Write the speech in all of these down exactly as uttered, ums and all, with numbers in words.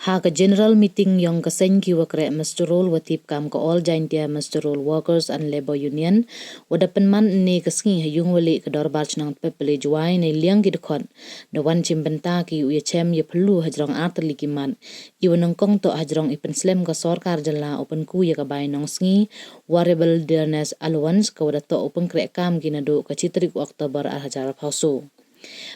Ha ka general meeting yong ka seng ki wa kreh muster roll wa tip kam ka All Jaintia Muster Roll Workers and Labour Union, wa da pynman ynne ka sngi ha yung wa leh ka Dorbar Chnong Tpep Pele Jowai, nei liang ki dkhot da wan chimbynta ki u ya chem ya phylla hajrong artylli ki mat, i wa nyngkong toh hajrong i pynslem ka sorkar jylla u pynku ya ka bai nongsngi Variable Dearness Allowance, ka wa da toh u pynkreh kam ki naduh ka chi tarik u October ar hajar arphaw so.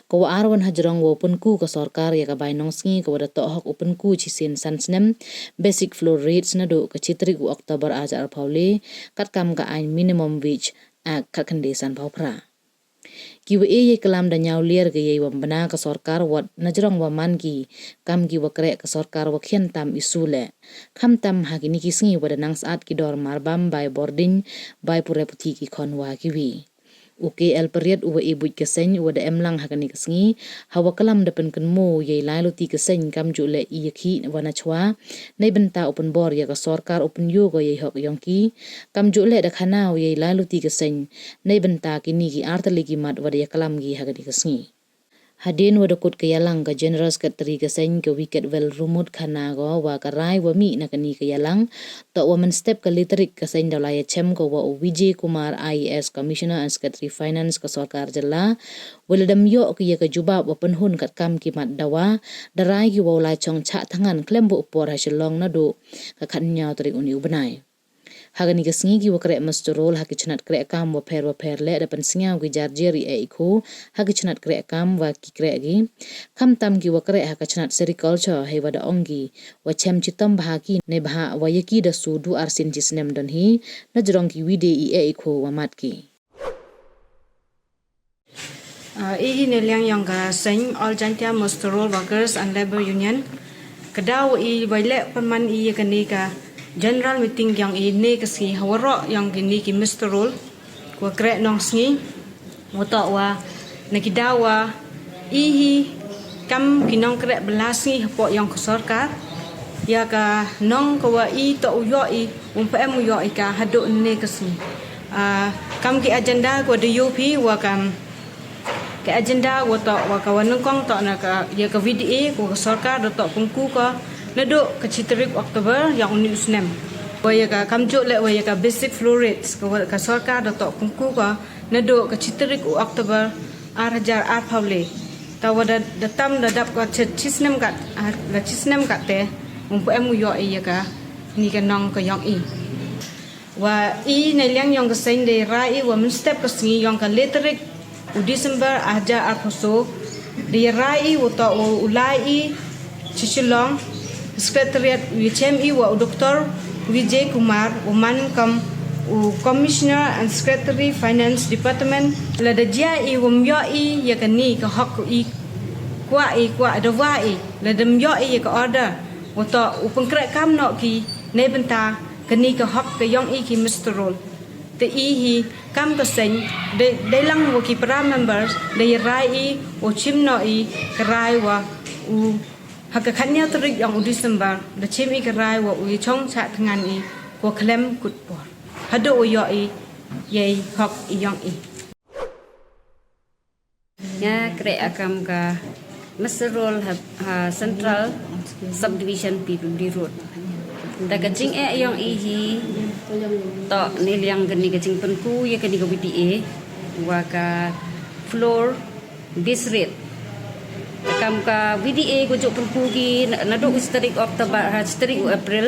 Ka wa ar wan hajrong wa u pynku ka sorkar ya ka bai nongsngi ka wa da toh hok u pynku chisien san snem, Basic Floor Rates, naduh ka chi tarik u October ar hajar arphaw le, katkam ka aiñ Minimum Wage Act khatkhyndai sanphaw phra. Ki wa e yei klam da ñiaw liar ka yei wa bna ka sorkar wat najrong wa man ki kam ki wa kreh ka sorkar wa khian tam i su le. Khamtam ha kini ki sngi wa da nang sat ki dor marbam bai bordiñ, bai pure puthi ki khon wa ki wi. U K L Pariat u wa e buit ka seng u wa da em lang ha kani ka sngi, ha wa klam da pynkynmo yei lai luti ka seng kamjooh le i ya khih wa na chwa, nei bynta u pynbor ya ka sorkar u pynyoo ko yei hok yong ki, kamjooh le da khana u yei lai luti ka seng, nei bynta kini ki artylli ki mat wa da ya klam ki ha kani ka sngi. Hadien wa da kut ka yalang ka General Secretary ka seng ka Wicketwell Rumut khana ko wa ka rai wa mih na kani ka yalang, toh wa mynstep ka litarik ka seng da u la ya chem ko wa u Vijay Kumar I A S Commissioner and Secretary Finance ka sorkar jylla, wa la dam yoh ki ya ka jubab wa pynhun katkam ki mat dawa, da rai ki wa u la chong chah thngan khlem buh por ha Shillong naduh ka khatñiaw tarik uni u bnai. Ha kani ka sngi ki wa kreh muster roll ha ki chnat kreh kam wa pher wa pher le da pynsñiaw ki jar jer i e i kho ha ki chnat kreh kam wa ki kreh ki. Khamtam ki wa kreh ha ka chnat sericulture hei wa da ong ki wa chem chitom bha ki, nei bha wa ya ki da su du ar sien chi snem don hi, najrong ki wi de i e i kho wa mat ki. Ah, i hi nei liang yong ka seng All Jaintia Muster Roll Workers and Labour Union. Ka daw i wa i leh pynman i ya kani ka general meeting yong i ne ka sngi ha waroh yong kini ki muster roll wa kreh nongsngi. Wa toh wa na ki daw wa i hi kam ki nongkreh bylla sngi hapoh yong ka sorkar. Ya ka nong ka wa i toh u yoh i, um pa em u yoh i ka haduh ne ka sngi. Ah, kam ki agenda ka wa da yoh phi wa kam ki agenda wa toh wa ka wa nyngkong toh na ka ya ka V D A ka wa ka sorkar da toh pynku ka naduh ka chi tarik October yong uni u snem. Wa ya ka kamjooh le wa ya ka basic floor rates ka wa ka sorkar da toh pynku ka naduh ka chi tarik u October ar hajar arphaw le. Ta wa da, da tam da dap ka chi, chi snem kat, ah, la chi snem kat te, um pa em u yoh i ya ka ni ka nong ka yong i. Wa i nei liang yong ka seng da rai i wa mynstep ka sngi yong ka litarik u December ar hajar arphaw so, da rai i wa toh wa u lai i chi Shillong Secretariat u ya chem i wa u Doctor Vijay Kumar u man kam u Commissioner and Secretary Finance Department. La da jia i wa um yoh i ya kani ka hok i kwah i kwah dawa i, la da um yoh i ya ka order wa toh u pynkreh kam noh ki nei bynta kani ka hok ka yong i ki muster roll. Te i hi kam ka seng da, da lang wa ki para members da ya rai i wa chim noh i ka rai wa u ha ka khatñiaw tarik yong u December, da chim i ka rai wa u ya chong chah thngan i wa khlem kut por haduh u yoh i yei hok i yong i. Nga kreh a kam ka muster roll ha, ha Central Subdivision P W D Road. Ta ka jingeh yong i hi toh nei liang kani ka jingpynku ya kani ka V D A wa ka floor base rate. Ta kam ka V D A ka jooh pynku ki na, naduh ka chi tarik October ha chi tarik u April.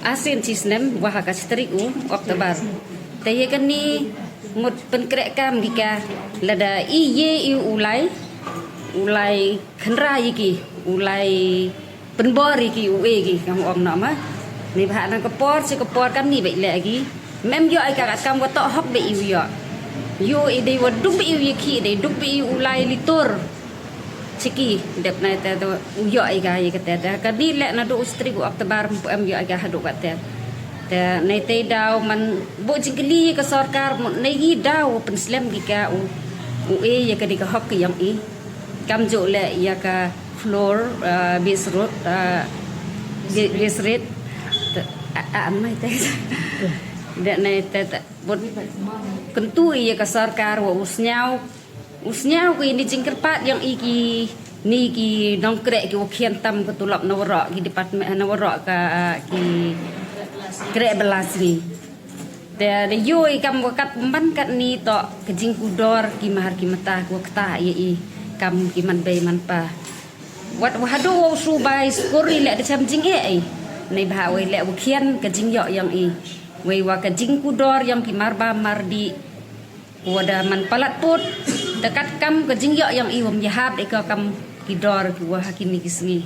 Ar sien chi snem wa ha ka chi tarik u October. Te ya kani mut pynkreh kam ki ka lada i ye i u lai, u lai khynra ya ki, u lai pynbor ya ki u e ki kam ong noh ma. Ni bha na ka por chi ka por kam ni bha le ki. Mem yoh i ka kam wa toh hok bha i u yoh. Yoh i dei wa duk bha i u ya ki dei duk bha i u lai litur. Chiki, dep nai te to u yoh i ka ya ka te te. Kani le naduh u chi tarik u October um pu em yoh i ka haduh ka te. Te nai te daw man buh jingkylli ka sorkar, mut nei ki daw pynslem ki ka u, u e ya kani ka hok ki yong i. Kamjooh le ya ka floor, ah, base road, ah, ba-, base rate. Te, a, a, mai te. Dep nai te te. Mut kyntu i ya ka sorkar wa u sñiaw U sñiaw ki ni jingkyrpad yong i ki Ni ki nongkreh ki wa khian tam ka tulop na waroh ki department, na waroh ka ki kreh bylla sngi. Te da yoo i kam wa kat man kat ni toh ka jingkudor ki mahar ki mata ka wa ktah ya i kam ki man bei man pa. Wat wa hadooh wa u subai skur i leh da chem jingeh i. Neibhah wei leh wa khian ka jingyoh yong i. Wei wa ka jingkudor yong ki marbam mardih. Wa da man palat pud, te kat kam ka jingyoh yong i wam yahap i ka kam ki dor ki wa ha kini ki sngi.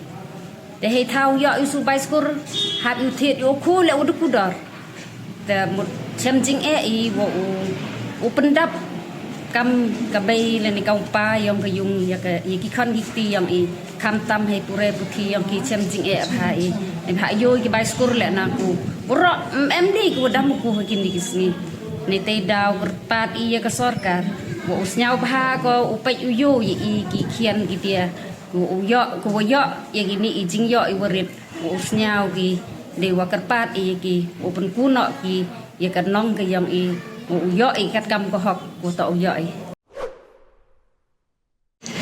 Te hei thaw yoh i u subai skur, hap i u thied i u khu leh wa da kudor. Te mut chem jingeh i wa u, u pyndap kam ka bei lane ka u pa yong ka yung ya ka, ya ki khon ki kti yong i. Kham tam hei pure puthi yong ki chem jingeh bha i. Neibhah yoo ki bai skur leh na ku. Waroh, em, em di ki wa dam u khu ha kini ki sngi. Neitei daw kyrpad i ya ka sorkar. Wa u sniaw bha ko u peit u yoo ya i ki khian ki tia. Wa u yoh, ka wa yoh ya kini i jingyoh i wa rip. Wa u sniaw ki, dei wa kyrpad i ya ki. Wa u pynkunoh ki ya ka nong ka yong i. Wa u yoh i kat kam ka hok, wa toh u yoh i.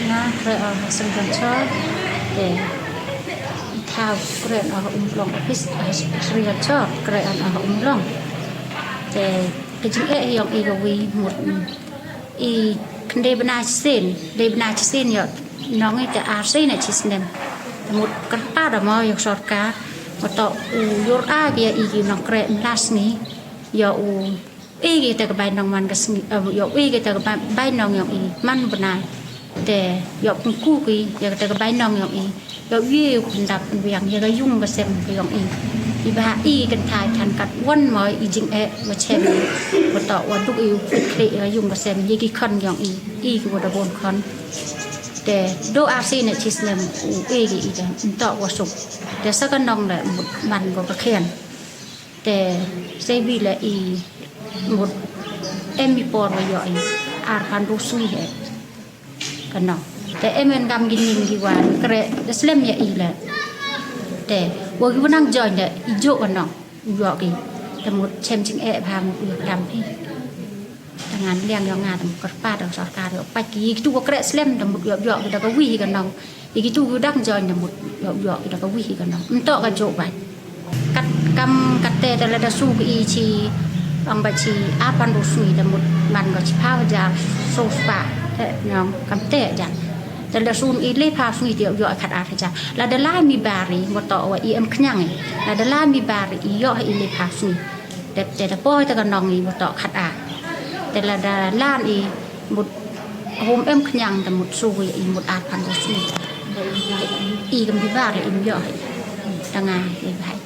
Nga kreh o ha Sri Ranchor, te i thaw kreh o ha Umlong office, ha Sri Ranchor kreh o ha Umlong. Te ka jingeh yong i ka wi mut i khyndai bnai chisien, dei bnai chisien yoh nong i te ar sien na chisnem. Te mut kyrpad o mo yong sorkar, mo toh u yor a ki ya i ki nongkreh mlas ni, yoh u e ki te ka bai nong man ka sngi, eh, yoh e ki te ka bai, bai nong yong i man bnai. Te yoh pynku ki ya ka te ka bai nong yong i. Yoh ye u pyndap u biang ya ka yung ka sem ka yong i. I bha i kynthai than kat wan mo i jingeh wa chem. Wa toh wa duk i u pynkhreh ya ka yung ka sem ya ki khon yong i. I ki wa da bun khon. Te dooh ar sien na chisnem u e ki i te. Ntoh wa suk. Te sa ka nong le mut man ko ka khian. Te sei bi le i mut em i por wa yoh i ar phan ru sngi he ka nong. Te em en kam ki nim ki wa kreh da slem ya i le. Te wa ki wa nang join le i jooh ka nong u yoh ki. Te mut chem jingeh bha mut u yoh dam i. Te ngan liang yong nga te mut kyrpad o sorkar yoh pait ki, ki tu wa kreh slem te mut yoh, yoh ki da ka wi hi ka nong. I ki tu ki dang join te mut yoh, yoh ki da ka wi hi ka nong. Ntoh ka jooh bai. Kat kam kat te te lada su ki i chi, ong ba chi ar phan ru sngi te mut man ko chi phaw hajar so spah te nong kam te jan. Te lada su i le phaw sngi te yoh, yoh khat ar hajar. Lada lai mi bar i, mo toh wa i em khñiang i. Lada lai mi bar i, i yoh i le phaw sngi. Te, te da poi te ka nong i mo toh khat ar. Te lada lan i mut hom em khñiang te mut su i mut ar phan ru sngi. I kam bi bar i im yoh i. Te nga i bha i.